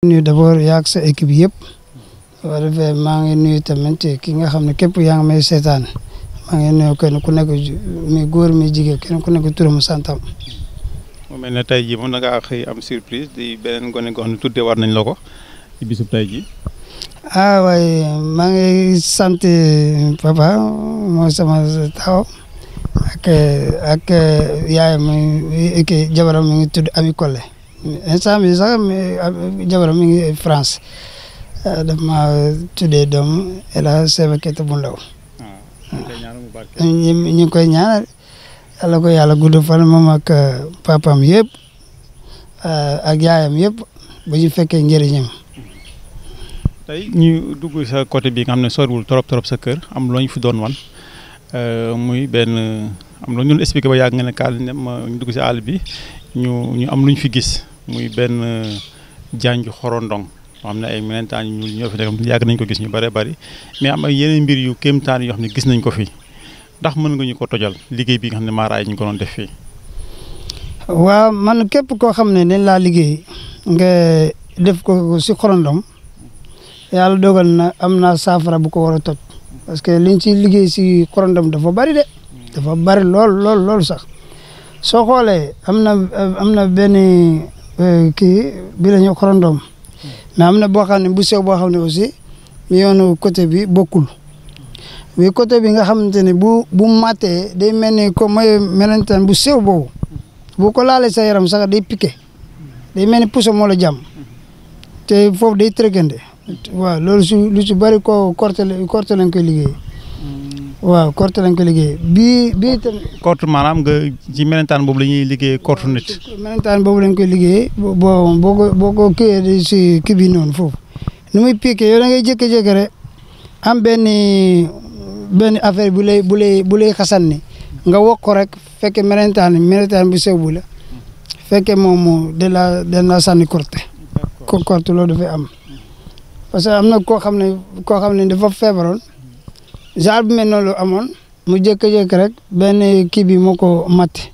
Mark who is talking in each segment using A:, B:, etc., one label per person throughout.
A: nuyu d'abord yaa ak sa équipe yëpp boo defee maa ngi nuyu tamit ki nga xam ne képp yaa ngi may seetaan maa ngi nuyu kenn ku nekk muy góor mi jigéen kenn ku nekk turam santam.
B: mu mel ne tey jii moom da ngaa xëy am surprise di beneen gone goo xam ne tuddee war nañ la ko ci bisub tey jii.
A: waaye maa ngi sant papa mooy sama taw ak yaayam mi jabaram mi ngi tudd Ami Collé instant bi sax jabaram mi ngi France daf ma tuddee doom El Hadj Seba Keita bu ndaw. ñu ngi koy ñaanal yàlla ko yàlla gudd fan moom ak papam yëpp ak yaayam yëpp ba ñu fekkee njëriñam.
B: tey ñu dugg sa côté bi nga xam ne soriwul trop sa kër am loo ñu fi doon wan muy benn am loo ñu doon expliqué ba yàgg nga ne kaal ne ma ñu dugg si àll bi ñu am lu ñu fi gis muy benn janju xorondong moo xam ne ay melentaan yu ñoo fi nekk yàgg nañ ko gis ñu bëree bëri mais am ay yeneen mbir yu kéemtaan yoo xam ne gis nañ ko fi ndax mën nga ñu ko tojal liggéey bi nga xam ne maaraay ñu ko doon def fii.
A: waaw man képp koo xam ne dañ laa liggéey nga def ko si xorondong yàlla dogal na am naa saafara bu ko war a toj parce que liñ ci liggéey si xorondom dafa bari de dafa bari lool sax soo xoolee am na benn kii bi la ñu xorondom mais am na boo xam ne bu sew boo xam ne aussi mi yoonu côté bi bokkul mais côté bi nga xamante ne bu màttee day mel ni comme mooy melentaan bu sew boobu bu ko laalee sa yaram sax day piqué day mel ni puso moo la jàmm te foofu day trëgande waaw loolu lu ci bëri ko korte lañ koy liggéey waaw korte lañ koy liggéey bii tam
B: korte maanaam nga ci melentaan boobu la ñuy liggéey korte nit.
A: melentaan boobu lañ koy liggéey boo ko kiiyee si kii bi noonu foofu nu muy piqué yow da ngay jékki-jékki rek am benn affaire bu lay xasan ni nga wokk ko rek fekke melentaan bu sew bu la fekke moom de la sànni korte loolu dafay am. parce que am na koo xam ne dafa feebaroon genre bu mel noonu la amoon mu jékki-jékki rek benn kii bi moo ko matt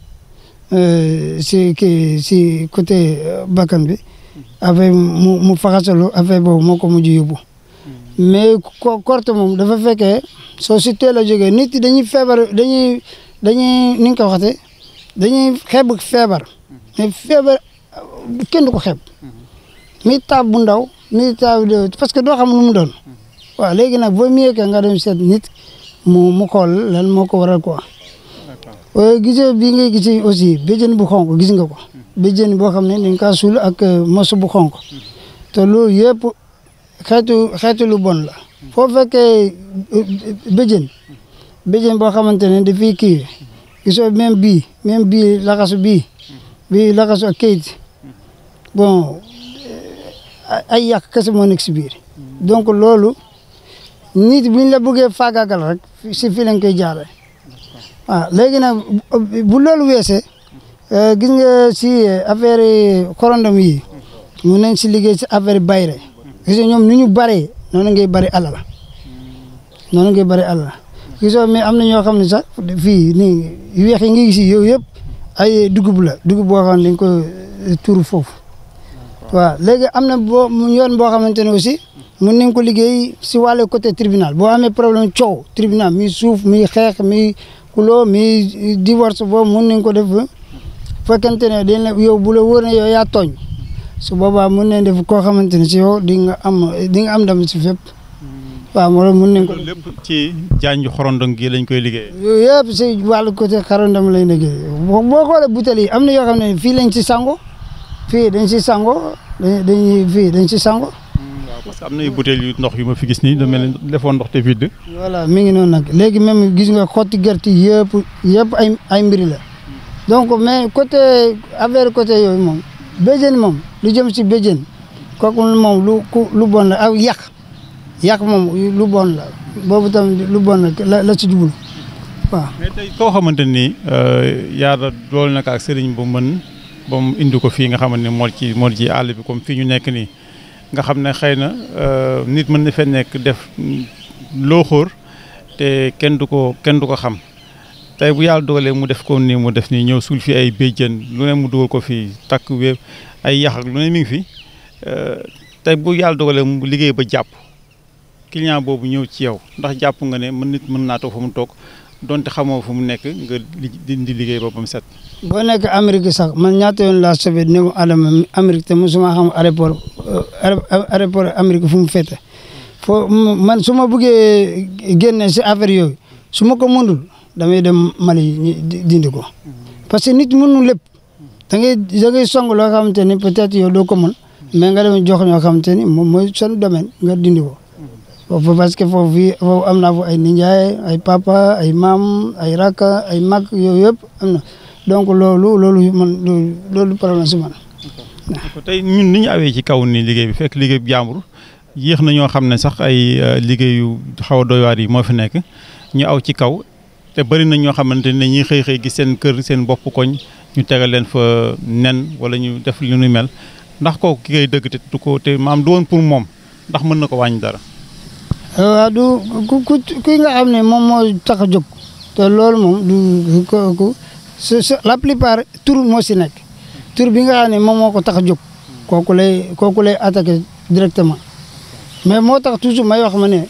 A: si côté bakkan bi affaire mu faxasalu affaire boobu moo ko mujj yóbbu mais korte moom dafa fekkee soo si teel a jógee nit dañuy feebar dañuy ni nga ko waxatee dañuy xeeb feebar mais feebar kenn du ko xeeb mi taab bu ndaw parce que doo xam lu mu doon waaw léegi nag boo mieux que nga dem seet nit mu xool lan moo ko waral quoi. gisee bii ngay gisee aussi béjjën bu xonk gis nga ko béjjën boo xam ne dañ kaa suul ak mosu bu xonk te loolu yëpp xeetu lu bon la foo fekkee béjjën boo xamante ne dafay kii gisoo même bii laxasu bii laxasu ak kayit bon ay yàq kese moo nekk si biir donc loolu nit bu ñu la bëggee faagaagal rek si fii lañ koy jaaree waaw léegi nag bu loolu weesee gis nga si affaire xorondom yi mun nañ si liggéey si affaire bayre gis nga ñoom ni ñu bëree noonu ngay bëri alal gisoo mais am na ñoo xam ne sax fii nii weex yi nga gis yow yëpp ay dugub boo xam ne dañ ko tuuru foofu waaw léegi am na yoon boo xamante ne aussi mun nañ ko liggéey si wàllu côté tribunal boo amee problème coow tribunal mi suuf mi xeex mi kuloo mi divorce boobu mun nañ ko def fekkente ne dañ la yow bu la wóor ne yow yaa tooñ su boobaa mun nañ def koo xamante ne si yow di nga am ndam si fépp waaw moo mun nañ ko
B: lépp ci janju xorondong gi lañ koy liggéey.
A: yooyu yëpp si wàllu côté xorondong lañ liggéey boo xoolee butéel yi am na yoo xam ne fii lañ ci sango fii dañ si sango dañ si sango.
B: waaw parce que am na yu butéel yu ndox yu ma fi gis nii da mel ni defoon ndox te vide.
A: voilà mi ngi noonu nag léegi même gis nga xotti gerte yëpp ay mbiri la donc mais côté yooyu moom béjjén moom lu jëm si béjjén kooku moom lu bon la ak yàq moom lu bon la boobu tamit lu bon la si jublu waaw.
B: mais tey koo xamante ni yàlla dool na ak sëriñ bu mën. ba mu indi ko fii nga xamante ne moo ci àll bi comme fii ñu nekk nii nga xam ne xëy na nit mën na fee nekk def loo xóor te kenn du ko xam tey bu yàlla dogalee mu def ko nii mu def nii ñëw suul fi ay béjjën lu ne mu dugal ko fii takk wéeb ay yax ak lu ne mi ngi fi tey bu yàlla dogalee mu liggéey ba jàpp client boobu ñëw ci yow ndax jàpp nga ne nit mën naa toog fa mu toog donte xamoo fu mu nekk nga di liggéey ba mu set.
A: boo nekk Amérique sax man ñaata yoon laa sauvé ne ko Adama Amérique te mosuma xam aéroport Amérique fu mu féete foo man su ma bëggee génne si affaire yooyu su ma ko mënul damay dem Mali dindi ko parce que nit mënul lépp da ngay song loo xamante ni peut-être yow doo ko mën mais nga dem jox ñoo xamante ni moom mooy seen domaine nga dindi ko. foofu parce que foofu am naa fa ay nijaay ay papa ay maam ay rakka ay mag yooyu yëpp am na donc loolu problème si man.
B: tey ñun ni ñu awee ci kaw ni liggéey bi fekk liggéey bi jàmbur yéex na ñoo xam ne sax ay liggéey yu xaw a doy waar yi moo fi nekk ñu aw ci kaw te bëri na ñoo xamante ne ñuy xëy gis seen kër seen bopp koñ ñu tegal leen fa nen wala ñu def lu ñu mel ndax kooku ki koy dëgg te du ko te maam du woon pour moom ndax mën na ko wàññi dara.
A: waaw du ku nga xam ne moom moo tax a jóg te loolu moom du ko la plupart tur moo si nekk tur bi nga xam ne moom moo ko tax a jóg kooku lay attaqué directement mais moo tax toujours may wax ma ne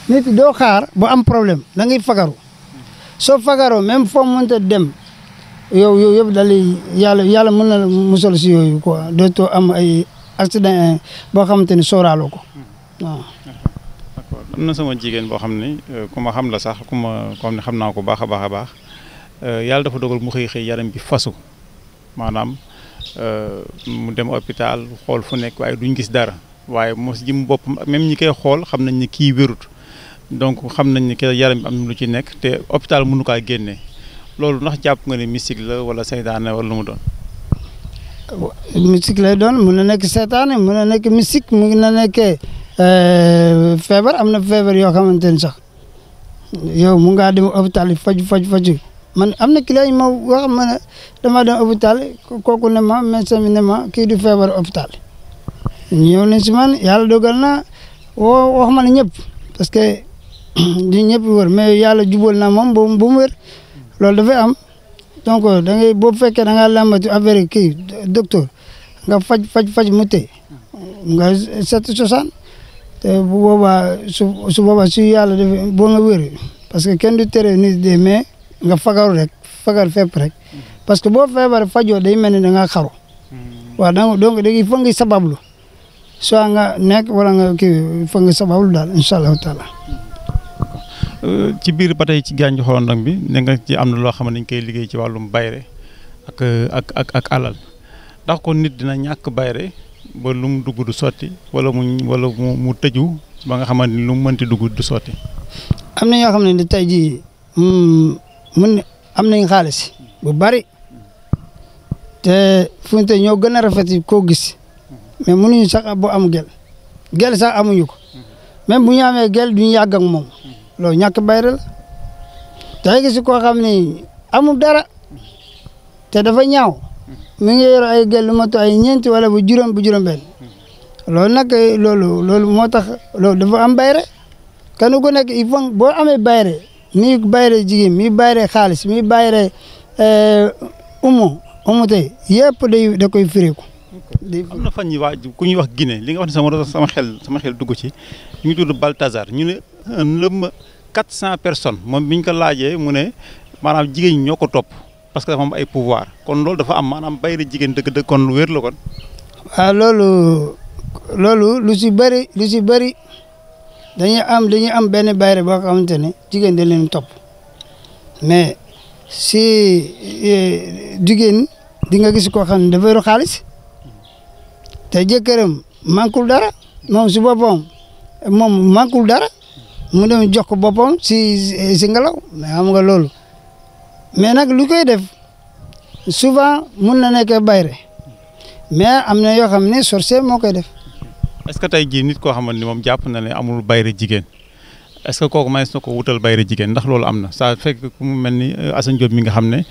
A: nit doo xaar ba am problème da ngay fagaru soo fagaroo même foo mënta dem yow yëpp daal yàlla mën na musal si yooyu quoi dootoo am ay accident boo xamante ni sooraaloo ko waaw.
B: am na sama jigéen boo xam ne ku ma xam la sax ku xam ne xam naa ko baax a baax yàlla dafa dogal mu xëy yaram bi fasu maanaam mu dem hôpital xool fu nekk waaye duñ gis dara waaye moo si jëm bopp même ñi koy xool xam nañ ne kii wérut donc xam nañ ne que yaram bi am na lu ci nekk te hôpital mënu kaa génnee loolu ndax jàpp nga ne mystique la wala seytaane wala lu mu doon.
A: mystique lay doon mën na nekk seytaane mën na nekk mystique mën na nekkee feebar am na feebar yoo xamante ni sax yow mu ngaa dem hôpital yi faju man am na client yi ma wax ma ne dama dem hôpital kooku ne ma médecin bi ne ma kii du feebar hôpital ñëw nañ si man yàlla dogal na wax ma ne ñëpp parce que di ñëpp wër mais yàlla jubal na moom bu mu wër loolu dafay am donc da ngay boo fekkee da ngaa lambati affaire kii docteur nga faj mu tey nga seet cosaan te bu boobaa su boobaa su yàlla defee boo nga wér parce que kenn du tere nit de mais nga fagaru rek fagar fépp rek parce que boo feebar fajoo day mel ni da ngaa xaru waaw donc léegi foog nga sabablu soit nga nekk wala nga kii foog nga sabablu daal incha allahu taala.
B: ci biir ba tey ci gàncax xorondom bi ne nga ci am na loo xam ne dañ koy liggéey ci wàllum bayre ak alal ndax kon nit dina ñàkk bayre ba lu mu dugg du sotti wala mu tëju ba nga xamante ni lu mu mënti dugg du sotti.
A: am na ñoo xam ne tey jii am nañ xaalis bu bari te fu ñu ñoo gën a rafet koo gis mais mënuñu sax bu am gel sax amuñu ko même bu ñu amee gel duñu yàgg ak moom loolu ñàkk bayre la tey gis koo xam ne amul dara te dafa ñaaw mi ngi yor ay gel lu mot ay ñeenti wala bu juróom benn loolu nag loolu moo tax loolu dafa am bayre kenn ku nekk il faut boo amee bayre mi bayre jigéen mi bayre xaalis mi bayre umu tey yëpp da koy fireeku.
B: am na fan yi waa ku ñuy wax Guinée li nga wax ne sama xel dugg ci ñu ngi tudd Balthazar ñu ne lëmm 400 personnes moom bi ñu ko laajee mu ne maanaam jigéen ñi ñoo ko topp parce que dafa am ay pouvoir kon loolu dafa am maanaam bayre jigéen dëgg-dëgg kon lu wér la kon.
A: waaw loolu lu si bëri dañuy am benn bayre boo xamante ne jigéen da leen topp mais si jigéen di nga gis koo xam ne dafa yor xaalis te jëkkëram manquul dara moom si boppam moom manquul dara mu dem jox ko boppam si ngelaw mais xam nga loolu mais nag lu koy def souvent mun na nekk bayre mais am na yoo xam ne sorcier moo koy def.
B: est-ce que tey jii nit koo xamante ni moom jàpp na ne amul bayre jigéen est-ce que kooku manees na ko wutal bayre jigéen ndax loolu am na ça fekk ku mu mel ni Assane Diop mi nga xam ne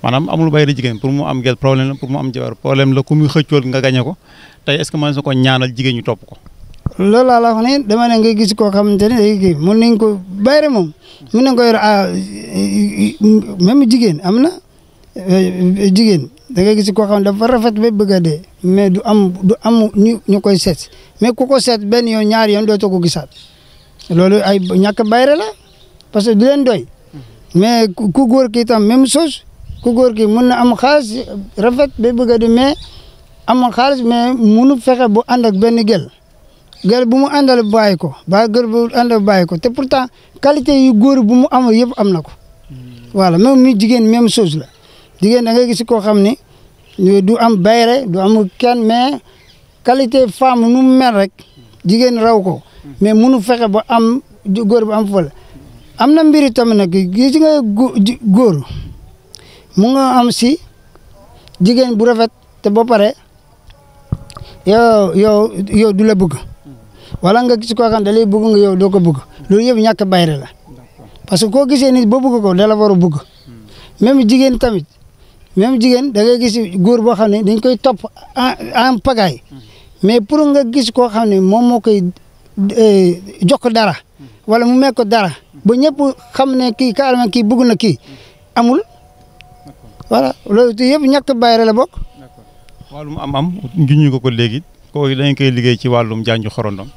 B: maanaam amul bayre jigéen pour mu am gel problème la pour mu am jabar problème la ku muy xëccool nga gañe ko tey est-ce que manees na ko ñaanal jigéen ñu topp ko.
A: loolu laa la wax ne dama ne nga gis koo xamante ne léegi mun nañ ko bayre moom mun nañ ko yor même jigéen am na jigéen da ngay gis koo xam ne dafa rafet ba bëgg a dee mais du am ñu koy seet mais ku ko seet benn yoon ñaari yoon dootoo ko gisaat loolu ay ñàkk bayre la parce que du leen doy mais ku góor ki tam même chose ku góor ki mun na am xaalis rafet ba bëgg a di mais am xaalis mais munu fexe bu ànd ak benn gel bu mu àndal bàyyi ko gel bu àndal bàyyi ko te pourtant qualité yu góor bu mu am yëpp am na ko voilà même mi jigéen même chose la jigéen da ngay gis koo xam ni du am bayre du am kenn mais qualité femme nu mu mel rek jigéen raw ko mais munu fexe ba am góor bu am fële am na mbiri tamit nag gis nga góor mu nga am si jigéen bu rafet te ba pare yow du la bëgg wala nga gis koo xam ne da lay bëgg nga yow doo ko bëgg loolu yëpp ñàkk bayre la parce que koo gisee nit ba bëgg ko da la war a bëgg même jigéen tamit même jigéen da ngay gis góor boo xam ne dañ koy topp en pagaille mais pour nga gis koo xam ne moom moo koy jox ko dara wala mu mekk ko dara ba ñëpp xam ne kii carrément kii bëgg na kii amul voilà loolu te yëpp ñàkk bayre la bokk.
B: wàllum am juñu ko léegi kooku dañ koy liggéey ci wàllum janju xorondom.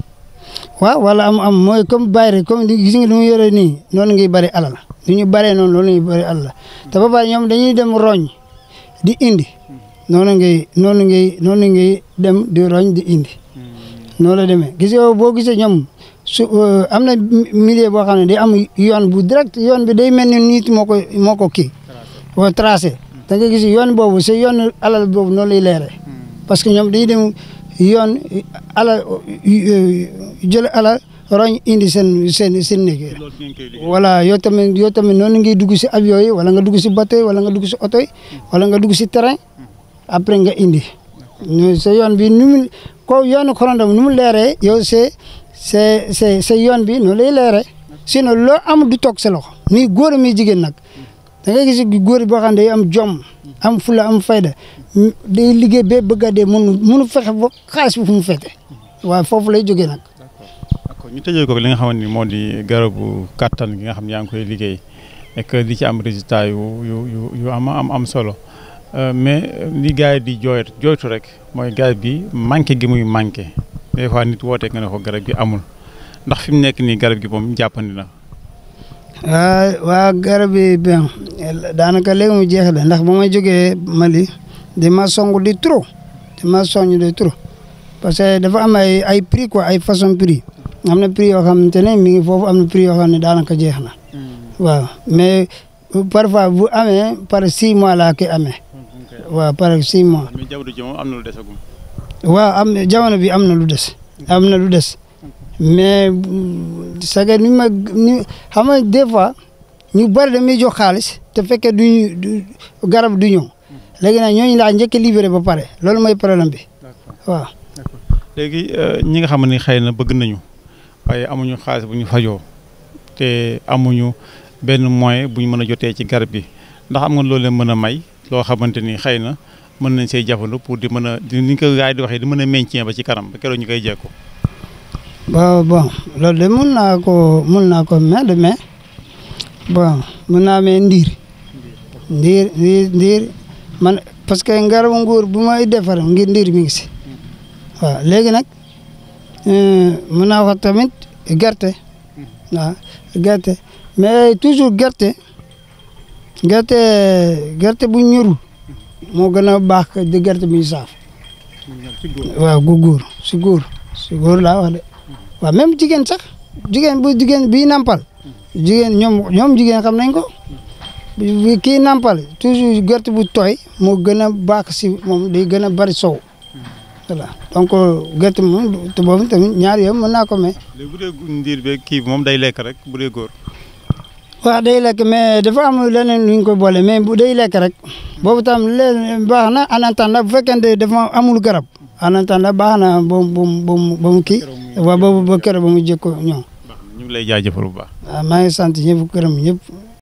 A: waaw wala am mooy comme bayre comme gis nga ni mu yore nii noonu ngay bari alal ni ñu baree noonu loolu ñuy bari alal te ba pare ñoom dañuy dem roñ di indi noonu ngay dem di roñ di indi noonu la demee gis nga boo gisee ñoom su am na milieu boo xam ne day am yoon bu direct yoon bi day mel ni nit moo ko kii boo tracé da nga gis yoon boobu c'est yoon alal boobu noonu lay leeree parce que ñoom dañuy dem yoon alal jël alal roñ indi seen néeg voilà yow tamit noonu ngay dugg si avion yi wala nga dugg si bateau yi wala nga dugg si oto yi wala nga dugg si terrain après nga indi sa yoon bi nu mu ko yoonu xorondom nu mu leeree yow c'est yoon bi noonu lay leeree sinon loo am du toog sa loxo mi góor mi jigéen nag da ngay gis góor boo xam ne day am jom am fula am fayda day liggéey ba bëgg a dee mënu fexe ba xaalis bi fu mu fete waaw foofu lay jógee nag.
B: d'accord ñu tëjee ko li nga xamante ni moo di garabu kattan gi nga xam ne yaa ngi koy liggéey et que di ci am résultat yu am solo mais li gars yi di jooytu rek mooy garab bi manqué gi muy manqué des fois nit wootee nga ne ko garab gi amul ndax fi mu nekk nii garab gi moom jàppandi na. waa garab yi bien daanaka léegi mu jeex de ndax ba may jógee Mali dama songu di trop parce que dafa am ay prix quoi ay façon prix am na prix yoo xamante ne mi ngi foofu am na prix yoo xam ne daanaka jeex na waaw mais parfois bu amee par 6 mois laa koy amee waaw par 6 mois. mais jamono ji moom am na lu desagum.
A: waaw jamono bi am na lu des mais saga ni xam nga des fois ñu bari dañuy jox xaalis te fekkee garab du ñëw léegi nag ñooñu laa njëkk a libéré ba pare loolu mooy problème bi waaw.
B: léegi ñi nga xam ne xëy na bëgg nañu waaye amuñu xaalis bu ñu fajoo te amuñu benn moyen bu ñu mën a jotee ci garab bi ndax am nga loolu leen mën a may loo xamante ni xëy na mën nañ see jafandu pour di mën a ni ko gars yi di waxee di mën a maintien ba ci kanam ba keroog ñu koy jekku.
A: bon loolu de mun naa ko mais bon mun naa amee ndiir man parce que ngarabu nguur bu may defar ngir ndiir mi ngi si waaw léegi nag mun naa wax tamit gerte mais toujours gerte bu ñorul moo gën a baax di gerte bu ñu saaf waaw si góor laa wax de waaw même jigéen sax jigéen bi nampal ñoom jigéen xam nañ ko kii nampal toujours gerte bu tooy moo gën a baax si moom day gën a bari sow voilà donc gerte moom te boobu tamit ñaar yooyu mën naa ko may.
B: léegi bu dee ndiir beeg kii bi moom day lekk rek bu dee góor.
A: waaw day lekk mais dafa am leneen lu ñu ko boole mais bu day lekk rek boobu tam leen baax na en attendant bu fekkente dafa amul garab en attendant baax na ba mu kii waaw boobu ba keroog ba mu jëkko ñëw.
B: ñu ngi lay jaajëfal bu baax.
A: waaw maa ngi sant ñëpp gërëm ñëpp.